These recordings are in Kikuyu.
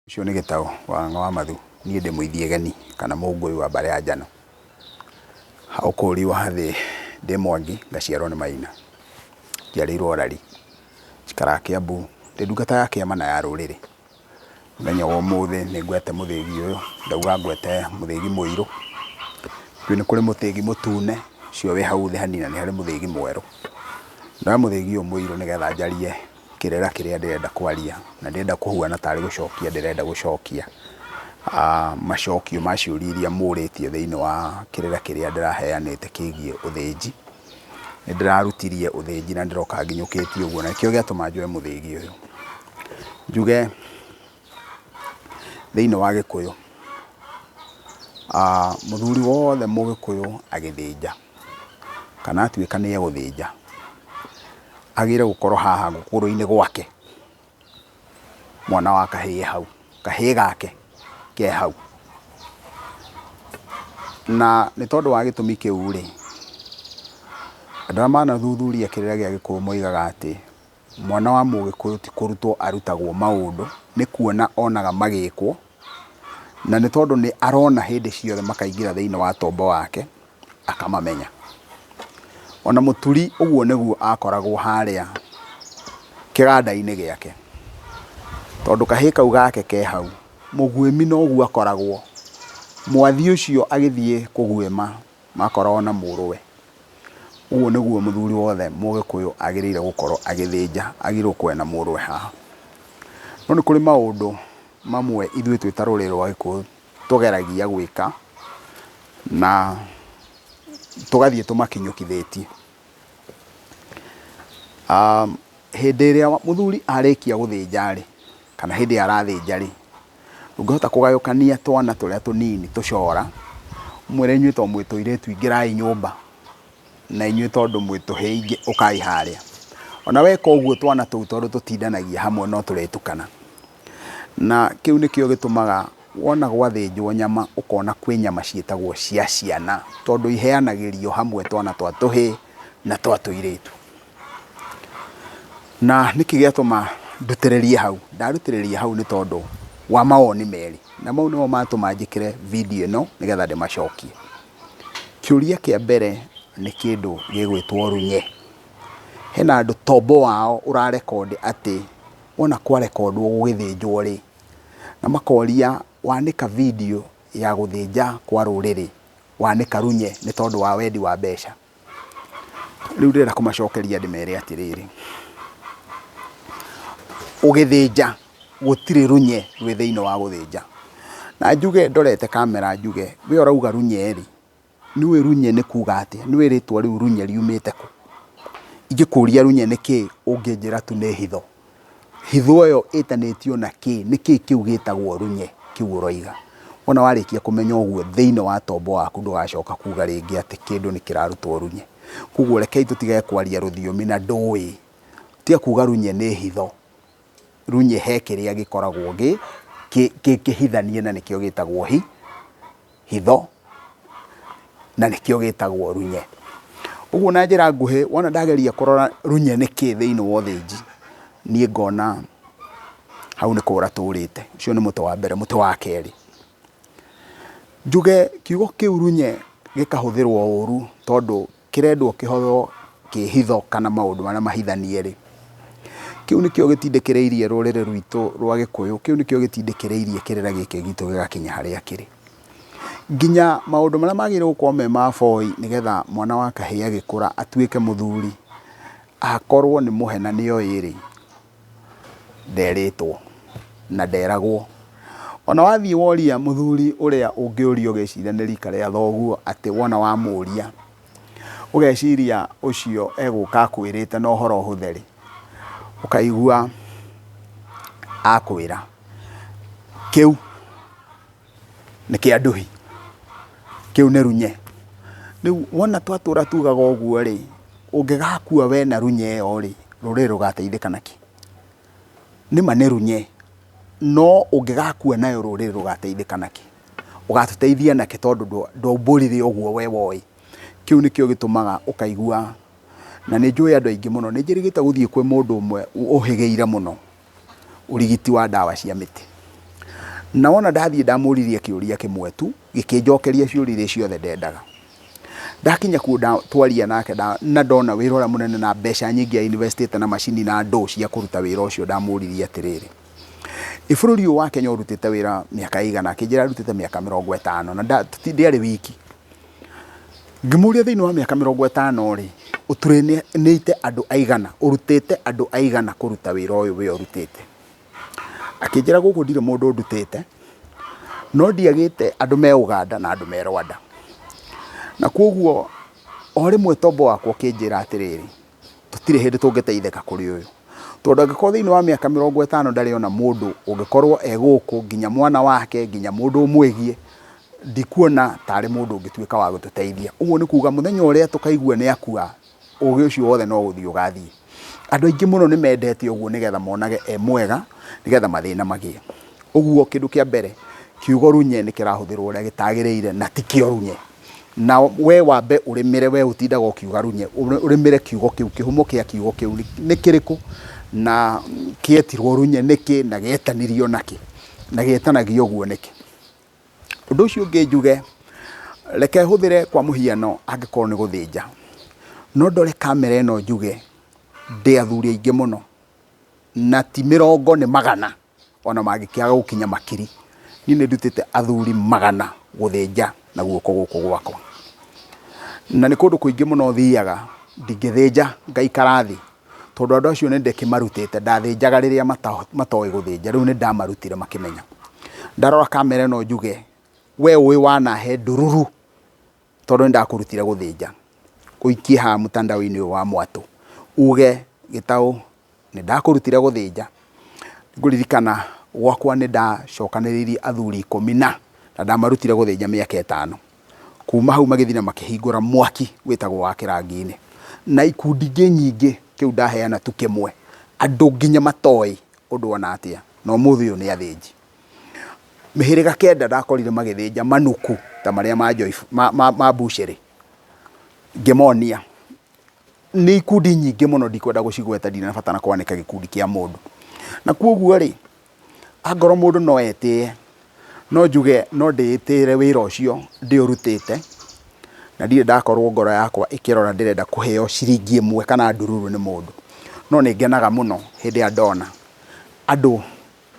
Ũcio nĩ Gĩtaũ wa Ng'a wa Mathu, niĩ ndĩ Mũithiegeni kana Mũngũyũ wa mbarĩ ya Njano. Ũkũri wa thĩ ndĩ Mwangi ngaciarwo nĩ Maina, njiarĩirwo Orari, njikaraga Kĩambu, ndĩ ndungata ya kĩama na ya rũrĩrĩ. Mũthenya wa ũmũthĩ nĩ ngwete mũthĩgi ũyũ, ndauga ngwete mũthĩgi mũirũ, ndiũĩ nĩ kũrĩ mũthĩgi mũtune, ũcio wĩ hau thĩ hanini na nĩ harĩ mũthĩgi mwerũ. Ndoya mũthĩgi ũyũ mũirũ nĩgetha njarie kĩrĩra kĩrĩa ndĩrenda kwaria, na ndĩrenda kũhuana tarĩ gũcokia ndĩrenda gũcokia macokio ma ciũria iria mũrĩtie thĩinĩ wa kĩrĩra kĩrĩa ndĩraheanĩte kĩgiĩ ũthĩnji. Nĩ ndĩrarutirie ũthĩnji na ndĩroka nginyũkĩtie ũguo, na nĩkĩo gĩatũma njoe mũthĩgi ũyũ. Njuge thĩinĩ wa Gĩkũyũ, mũthuri wothe Mũgĩkũyũ agĩthĩnja, kana atuĩka nĩ egũthĩnja, agĩrĩire gũkorwo haha kũgũrũ-inĩ gwake mwana wa kahĩĩ hau, kahĩĩ gake ke hau. Na nĩ tondũ wa gĩtũmi kĩu rĩ, andũ arĩa manathuthuria kĩrĩra gĩa Gĩkũyũ moigaga atĩ mwana wa Mũgĩkũyũ ti kũrutwo arutagwo maũndũ, nĩ kuona onaga magĩkwo, na nĩ tondũ nĩ arona hĩndĩ ciothe makaingĩra thĩinĩ wa tombo wake, akamamenya. Ona mũturi ũguo nĩguo akoragwo harĩa kĩganda-inĩ gĩake, tondũ kahĩĩ kau gake ke hau, mũguĩmi noguo akoragwo, mwathi ũcio agĩthiĩ kũguĩma makoragwo na mũrũwe. Ũguo nĩguo mũthuri wothe Mũgĩkũyũ agĩrĩire gũkorwo agĩthĩnja, agĩrĩirwo gũkorwo na mũrũwe haha. No nĩ kũrĩ maũndũ mamwe ithuĩ twĩ ta rũrĩrĩ rwa Gĩkũyũ tũgeragia gwĩka na tũgathiĩ tũmakinyũkithĩtie. Hĩndĩ ĩrĩa mũthuri arĩkia gũthĩnja rĩ, kana hĩndĩ ĩrĩa arathĩnja rĩ, ndũngĩhota kũgayũkania twana tũrĩa tũnini tũcora, ũmwĩre inyuĩ tondũ mwĩ tũirĩtu ingĩrai nyũmba, na inyuĩ tondũ mwĩ tũhĩĩ ũkai harĩa. Ona weka ũguo twana tũu tondũ tũtindanagia hamwe no tũrĩtukana. Na kĩu nĩkĩo gĩtũmaga wona gwathĩnjwo nyama ũkona kwĩ nyama ciĩtagwo cia ciana, tondũ iheanagĩrio hamwe twana twa tũhĩĩ na twa tũirĩtu. Na nĩkĩ gĩatũma ndutĩrĩrie hau? Ndarutĩrĩria hau nĩ tondũ wa mawoni merĩ, na mau nĩmo matũma njĩkĩre video ĩno nĩgetha ndĩmacokie. Kĩũria kĩa mbere nĩ kĩndũ gĩgwĩtwo runye. Hena andũ tombo wao ũrarekondi atĩ wona kwarekondwo gũgĩthĩnjwo rĩ, na makoria wanĩka video ya gũthĩnja kwa rũrĩrĩ, wanĩka runye nĩ tondũ wa wendi wa mbeca. Rĩu ndĩrenda kũmacokeria ndĩmere atĩrĩrĩ, ũgĩthĩnja gũtirĩ runye rwĩ thĩinĩ wa gũthĩnja. Na njuge ndorete kamera njuge, we ũrauga runye rĩ, nĩũĩ runye nĩ kuga atĩa? Nĩũĩ rĩtwa rĩu runye riumĩte kũ? Ingĩkũria runye nĩ kĩĩ ũngĩnjĩra tu nĩ hitho. Hitho ĩyo ĩtanĩtio na kĩ? Nĩ kĩĩ kĩu gĩtagwo runye kĩu ũroiga? Wona warĩkia kũmenya ũguo thĩinĩ wa tombo waku ndũgacoka kuga rĩngĩ atĩ kĩndũ nĩ kĩrarutwo runye. Koguo rekei tũtige kwaria rũthiomi na ndũĩ. Tiga kuga runye nĩ hitho. Runye he kĩrĩa gĩkoragwo gĩ kĩhithanie na nĩkĩo gĩtagwo hi hitho na nĩkĩo gĩtagwo runye. Ũguo na njĩra nguhĩ wona ndageria kũrora runye nĩ kĩ thĩinĩ wa ũthĩnji, niĩ ngona hau nĩ kũra tũrĩte. Ũcio nĩ mũtĩ wa mbere. Mũtĩ wa kerĩ, njuge kiugo kĩu runye gĩkahũthĩrwo ũru tondũ kĩrendwo kĩhorwo kĩ hitho kana maũndũ marĩa mahithanie rĩ, kĩu nĩkĩo gĩtindĩkĩrĩirie rũrĩrĩ rwitũ rwa Gĩkũyũ, kĩu nĩkĩo gĩtindĩkĩrĩirie kĩrĩra gĩkĩ gitũ gĩgakinya harĩa kĩrĩ. Nginya maũndũ marĩa magĩrĩirwo gũkorwo me ma boy nĩgetha mwana wa kahĩĩ agĩkũra atuĩke mũthuri, akorwo nĩ mũhe na nĩoĩ rĩ, nderĩtwo na nderagwo. Ona wathiĩ woria mũthuri ũrĩa ũngĩũria ũgĩciria nĩ rika rĩa thoguo atĩ wona wamũria ũgeciria ũcio egũka akwĩrĩte na ũhoro ũhũthe rĩ, ũkaigua akwĩra kĩu nĩ kĩa nduhi, kĩu nĩ runye. Rĩu wona twatũra tugaga ũguo rĩ, ũngĩgakua we na runye ĩyo rĩ, rũrĩrĩ rũgateithĩka nakĩ? Nĩma nĩ runye, no ũngĩgakua nayo rũrĩrĩ rũgateithĩka nakĩ? Ũgatũteithia nakĩ tondũ ndwaumbũrire ũguo we woĩ? Kĩu nĩkĩo gĩtũmaga ũkaigua, na nĩ njũĩ andũ aingĩ mũno, nĩ njĩrĩgĩte gũthiĩ kwĩ mũndũ ũmwe ũhĩgĩire mũno ũrigiti wa ndawa cia mĩtĩ. Na wona ndathiĩ ndamũririe kĩũria kĩmwe tu, gĩkĩnjokeria ciũria iria ciothe ndendaga. Ndakinya kuo twaria nake na ndona wĩra ũrĩa mũnene na mbeca nyingĩ a investĩte na macini na ndũ cia kũruta wĩra ũcio, ndamũririe atĩrĩrĩ, ĩ bũrũri ũyũ wa Kenya ũrutĩte wĩra mĩaka ĩigana? Akĩnjĩra arutĩte mĩaka 50 na ndiarĩ wiki. Ngĩmũria thĩinĩ wa mĩaka 50 rĩ, ũtũrĩnĩte andũ aigana, ũrutĩte andũ aigana kũruta wĩra ũyũ we ũrutĩte? Akĩnjĩra gũkũ ndirĩ mũndũ ndutĩte, no ndiagĩte andũ me Ũganda na andũ me Rwanda. Na kwoguo o rĩmwe tombo wakwa ũkĩnjĩra atĩrĩrĩ, tũtirĩ hĩndĩ tũngĩteithĩka kũrĩ ũyũ. Tondũ angĩkorwo thĩinĩ wa mĩaka 50 ndarĩ ona mũndũ ũngĩkorwo e gũkũ nginya mwana wake nginya mũndũ ũmwĩgiĩ, ndikuona tarĩ mũndũ ũngĩtuĩka wa gũtũteithia. Ũguo nĩ kuga mũthenya ũrĩa tũkaigua nĩ akua, ũgĩ ũcio wothe no gũthiĩ ũgathiĩ. Andũ aingĩ mũno nĩ mendete ũguo nĩgetha monage e mwega, nĩgetha mathĩna magĩe. Ũguo kĩndũ kĩa mbere, kiugo runye nĩ kĩrahũthĩrwo ũrĩa gĩtagĩrĩire na tikĩo runye. Na we wambe ũrĩmĩre, we ũtindaga ũkiuga runye, ũrĩmĩre kiugo kĩu, kĩhumo kĩa kiugo kĩu nĩ kĩrĩkũ, na kĩetirwo runye nĩkĩ, na gĩetanirio nakĩ, na gĩetanagio ũguo nĩkĩ. Ũndũ ũcio ũngĩ njuge, reke hũthĩre kwa mũhiano angĩkorwo nĩ gũthĩnja, no ndore kamera ĩno njuge ndĩ athuri aingĩ mũno, na ti mĩrongo nĩ magana, ona mangĩkĩaga gũkinya makiri. Niĩ nĩ ndutĩte athuri magana gũthĩnja na guoko gũkũ gwakwa. Na nĩ kũndũ kũingĩ mũno thiaga, ndingĩthĩnja ngaikara thĩ, tondũ andũ acio nĩ ndĩkĩmarutĩte, ndathĩnjaga rĩrĩa matoĩ gũthĩnja, rĩu nĩ ndamarutire makĩmenya. Ndarora kamera ĩno njuge, we ũĩ wanahe ndururu tondũ nĩ ndakũrutire gũthĩnja, ũikie haha mtandao-inĩ ũyũ wa mwatũ, uge Gĩtaũ nĩ ndakũrutire gũthĩnja. Ngũririkana gwakwa nĩ ndacokanĩrĩirie athuri ikũmi na, na ndamarutire gũthĩnja mĩaka 5. Kuma hau magĩthiĩ na makĩhingũra mwaki wĩtagwo wa kĩrangi-inĩ. Na ikundi ingĩ nyingĩ, kĩu ndaheana tu kĩmwe, andũ nginya matoĩ ũndũ ona atĩa, na ũmũthĩ ũyũ nĩ athĩnji. Mĩhĩrĩga 9 ndakorire magĩthĩnja manuku ta marĩa ma mbucĩrĩ, ngĩmonia. Nĩ ikundi nyingĩ mũno ndikwenda gũcigweta ndirĩ na bata na kwanĩka gĩkundi kĩa mũndũ. Na kwoguo rĩ, angorwo mũndũ no etĩe, no njuge no ndĩĩtĩĩre wĩra ũcio ndĩũrutĩte, na ndirĩ ndakorwo ngoro yakwa ĩkĩrora ndĩrenda kũheo ciringi ĩmwe kana ndururu nĩ mũndũ. No nĩ ngenaga mũno hĩndĩ ĩrĩa ndona andũ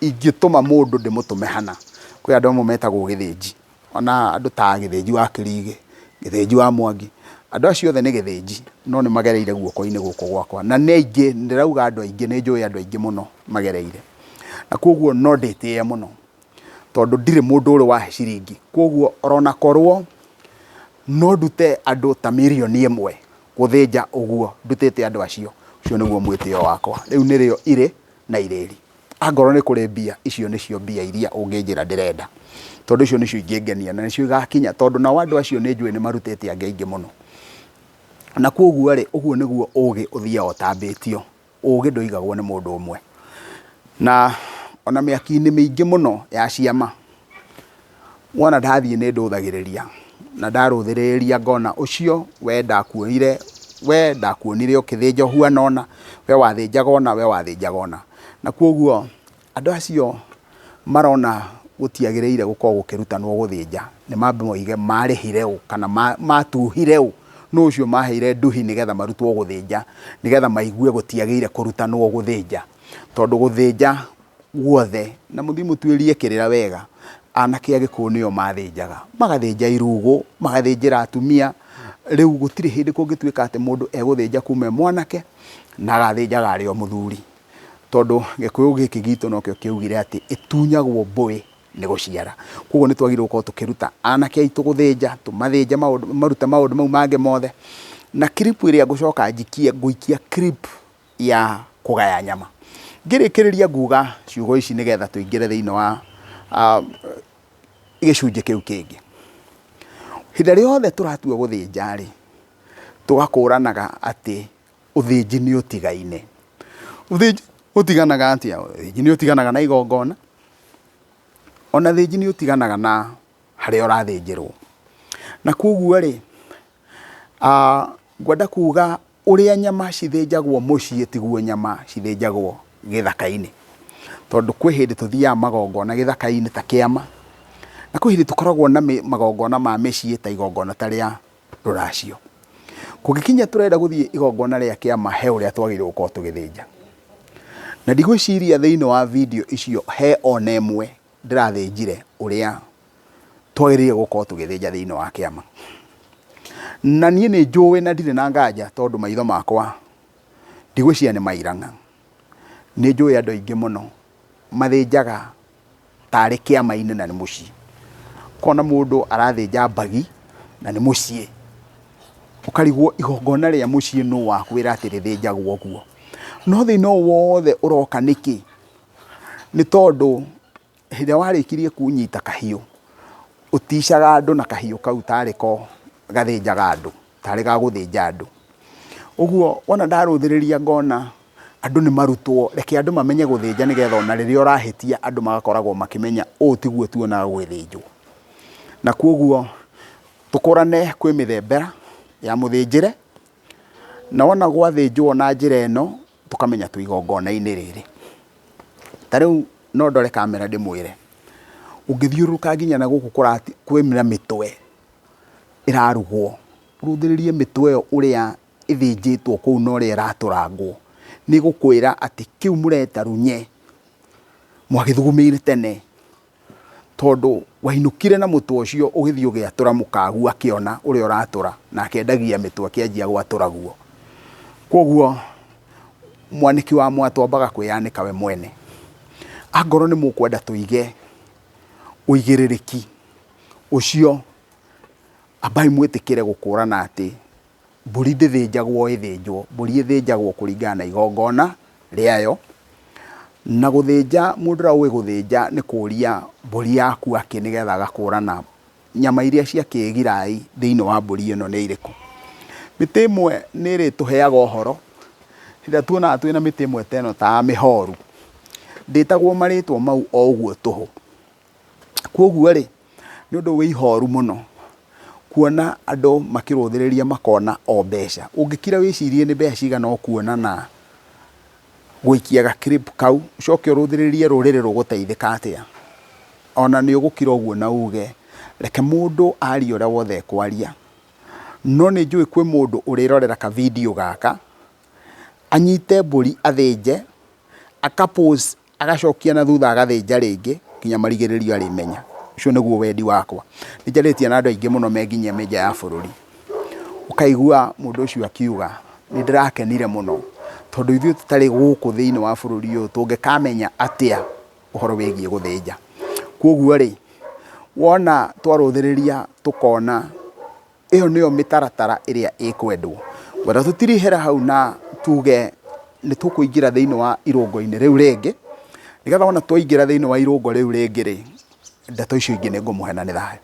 ingĩtũma mũndũ ndĩmũtũme hana. Kwĩ andũ amwe metagwo gĩthĩnji. Ona andũ ta Gĩthĩnji wa Kĩrigĩ, Gĩthĩnji wa Mwangi, andũ acio othe nĩ gĩthĩnji no nĩ magereire guoko-inĩ gũkũ gwakwa. Na nĩ aingĩ, ndĩrauga andũ aingĩ, nĩ njũĩ andũ aingĩ mũno magereire. Na kwoguo no ndĩtĩye mũno tondũ ndirĩ mũndũ ũrĩ wahe ciringi. Kwoguo orona korwo no ndute andũ ta 1,000,000 gũthĩnja ũguo ndutĩte andũ acio, ũcio nĩguo mwĩtĩo wakwa. Rĩu nĩrĩo irĩ na irĩri. Angorwo nĩ kũrĩ mbia, icio nĩcio mbia iria ũngĩnjĩra ndĩrenda. Tondũ icio nĩcio ingĩngenia na nĩcio igakinya tondũ nao andũ acio nĩ njũĩ nĩ marutĩte angĩ aingĩ mũno. Na kwoguo rĩ, ũguo nĩguo ũgĩ ũthiaga ũtambĩtio. Ũgĩ ndũigagwo nĩ mũndũ ũmwe. Na ona mĩaki-inĩ mĩingĩ mũno ya ciama, wona ndathiĩ nĩ ndũthagĩrĩria, na ndarũthĩrĩria ngona ũcio we ndakuonire, we ndakuonire ũkĩthĩnja ũhuana ũna, we wathĩnjaga ũna, we wathĩnjaga ũna. Na kwoguo andũ acio marona gũtiagĩrĩire gũkorwo gũkĩrutanwo gũthĩnja, nĩ mambe moige marĩhire ũ kana matuhire ũ, nũ ũcio maheire nduhi nĩgetha marutwo gũthĩnja, nĩgetha maigue gũtiagĩrĩire kũrutanwo gũthĩnja. Tondũ gũthĩnja guothe, na mũthiĩ mũtuĩrie kĩrĩra wega, anake a Gĩkũyũ nĩo mathĩnjaga. Magathĩnja irugũ, magathĩnjĩra atumia, rĩu gũtirĩ hĩndĩ kũngĩtuĩka atĩ mũndũ egũthĩnja kuma e mwanake, na agathĩnjaga arĩ o mũthuri. Tondũ Gĩkũyũ gĩkĩ gitũ nokĩo kĩaugire atĩ ĩtunyagwo mbũĩ nĩ gũciara. Koguo nĩ twagĩrĩirwo gũkorwo tũkĩruta anake aitũ gũthĩnja, tũmathĩnje maũndũ, marute maũndũ mau mangĩ mothe. Na clip ĩrĩa ngũcoka njikie, ngũikia clip ya kũgaya nyama. Ngĩrĩkĩrĩria nguga ciugo ici nĩgetha tũingĩre thĩinĩ wa gĩcunjĩ kĩu kĩngĩ. Hĩndĩ ĩrĩa yothe tũratua gũthĩnja rĩ, tũgakũranaga atĩ ũthĩnji nĩ ũtigaine. Ũthĩnji ũtiganaga atĩa? Ũthĩnji nĩ ũtiganaga na igongona, ona ũthĩnji nĩ ũtiganaga na harĩa ũrathĩnjĩrwo. Na koguo rĩ, ngwenda kuga ũrĩa nyama cithĩnjagwo mũciĩ tiguo nyama cithĩnjagwo gĩthaka-inĩ. Tondũ kwĩ hĩndĩ tũthiaga magongona gĩthaka-inĩ ta kĩama, na kwĩ hĩndĩ tũkoragwo na magongona ma mĩciĩ ta igongona ta rĩa rũracio. Kũngĩkinya tũrenda gũthiĩ igongona rĩa kĩama he ũrĩa twagĩrĩirwo gũkorwo tũgĩthĩnja. Na ndigwĩciria thĩinĩ wa video icio he ona ĩmwe ndĩrathĩnjire ũrĩa twagĩrĩire gũkorwo tũgĩthĩnja thĩinĩ wa kĩama. Na niĩ nĩ njũĩ na ndirĩ na nganja tondũ maitho makwa ndigwĩciria nĩ mairang'a. Nĩ njũĩ andũ aingĩ mũno mathĩnjaga tarĩ kĩama-inĩ na nĩ mũciĩ. Ũkona mũndũ arathĩnja mbagi na nĩ mũciĩ. Ũkarigwo igongona rĩa mũciĩ nũ wakwĩra atĩ rĩthĩnjagwo ũguo. No thĩna ũyũ wothe ũroka nĩkĩ? Nĩ tondũ hĩndĩ ĩrĩa warĩkirie kũnyita kahiũ, ũticaga andũ na kahiũ kau tarĩ ko gathĩnjaga andũ, tarĩ ga gũthĩnja andũ. Ũguo wona ndarũthĩrĩria ngona andũ nĩ marutwo, reke andũ mamenye gũthĩnja nĩgetha ona rĩrĩa ũrahĩtia andũ magakoragwo makĩmenya ũũ tiguo tuonaga gũgĩthĩnjwo. Na koguo tũkũrane kwĩ mĩthembera ya mũthĩnjĩre, na wona gwathĩnjwo na njĩra ĩno, tũkamenya twĩ igongona-inĩ rĩrĩ. Ta rĩu no ndore kamera ndĩmwĩre, ũngĩthiũrũrũka nginya na gũkũ kwĩna mĩtwe ĩrarugwo, ũrũthĩrĩrie mĩtwe ĩyo ũrĩa ĩthĩnjĩtwo kũu na ũrĩa ĩratũrangwo, nĩ ĩgũkwĩra atĩ kĩu mũreta runye mwagĩthugumĩire tene, tondũ wainũkire na mũtwe ũcio ũgĩthiĩ ũgĩatũra mũkagu akĩona ũrĩa ũratũra na akendagia mĩtwe akĩanjia gwatũra guo. Koguo mwanĩki wa mwatũ ambaga kwĩyanĩka we mwene. Angorwo nĩ mũkwenda tũige ũigĩrĩrĩki ũcio, ambai mwĩtĩkĩre gũkũrana atĩ mbũri ndĩthĩnjagwo ĩthĩnjwo, mbũri ĩthĩnjagwo kũringana na igongona rĩayo. Na gũthĩnja mũndũ ũrĩa ũĩ gũthĩnja nĩ kũria mbũri yaku akĩ nĩgetha agakũrana nyama iria cia kĩgirai thĩinĩ wa mbũri ĩno nĩ irĩkũ. Mĩtĩ ĩmwe nĩ ĩrĩtũheaga ũhoro, hĩndĩ ĩrĩa tuonaga twĩna mĩtĩ ĩmwe ta ĩno ta ya mĩhoru, ndĩtagwo marĩtwa mau o ũguo tũhũ. Koguo rĩ, nĩ ũndũ wĩ ihoru mũno kuona andũ makĩrũthĩrĩria makona o mbeca. Ũngĩkira wĩcirie nĩ mbeca cigana ũkuona na gũikia ga clip kau, ũcoke ũrũthĩrĩrie rũrĩrĩ rũgũteithĩka atĩa. Ona nĩ ũgũkira ũguo na uge reke mũndũ arie ũrĩa wothe ekwaria, no nĩ njũĩ kwĩ mũndũ ũrĩrorera ka video gaka, anyite mbũri athĩnje, aka pause agacokia na thutha agathĩnja rĩngĩ nginya marigĩrĩrio arĩmenya. Ũcio nĩguo wendi wakwa. Nĩ njarĩtie na andũ aingĩ mũno me nginya nja ya bũrũri, ũkaigua mũndũ ũcio akiuga nĩ ndĩrakenire mũno tondũ ithuĩ tũtarĩ gũkũ thĩinĩ wa bũrũri ũyũ tũngĩkamenya atĩa ũhoro wĩgiĩ gũthĩnja. Koguo rĩ, wona twarũthĩrĩria tũkona ĩyo nĩyo mĩtaratara ĩrĩa ĩkwendwo. Ngwenda tũtirihĩre hau na tuge nĩ tũkũingĩra thĩinĩ wa irũngo-inĩ rĩu rĩngĩ, nĩgetha wona twaingĩra thĩinĩ wa irũngo rĩu rĩngĩ rĩ, ndeto icio ingĩ nĩ ngũmũhe na nĩ thayũ.